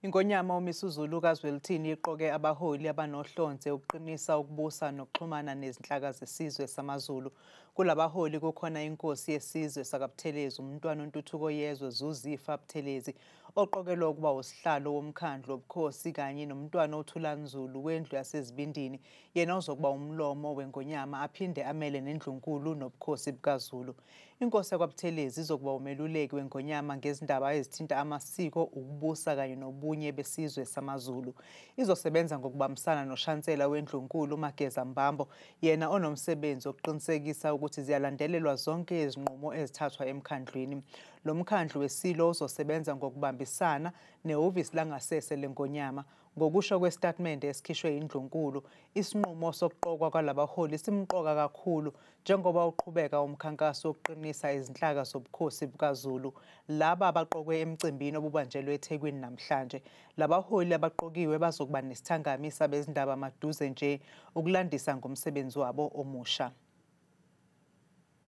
Ingonyama uMisuzulu kaZwelithini iqoke abaholi abanohlonze ukuqinisa ukubusa nokuxhumana nezinhlaka zesizwe samaZulu. Kulabaholi kukhona inkosi yesizwe sakaButhelezi uMntwana uNtuthuko Yezwe Zuzifa Buthelezi oqokelwe ukuba usihlalo womkhandlu wobukhosi kanye noMntwana uThulani Zulu wendlu yaseZibindini, yena ozokuba umlomo wengonyama aphinde amele nendlunkulu nobukhosi bukaZulu. Inkosi yakwaButhelezi izokuba umeluleki wengonyama ngezindaba ezithinta amasiko, ukubusa kanye nobunye besizwe samaZulu. Izosebenza ngokubambisana noshansela wendlunkulu uMageza Mbambo, yena onomsebenzi wokuqinisekisa ukuthi ziyalandelelwa zonke izinqumo ezithathwa emkhandlwini. Lo mkhandlu wesilo uzosebenza ngokubambisana nehhovisi langasese lengonyama. Ngokusho kwesitatimende esikhishwe indlunkulu, isinqumo sokuqokwa kwalabaholi simqoka kakhulu njengoba uqhubeka umkhankaso wokuqinisa izinhlaka zobukhosi bukaZulu. Laba abaqokwe emcimbini obubanjelwe eThekwini namhlanje. Labaholi abaqokiwe bazokuba nesithangami sabezindaba maduze nje ukulandisa ngomsebenzi wabo omusha.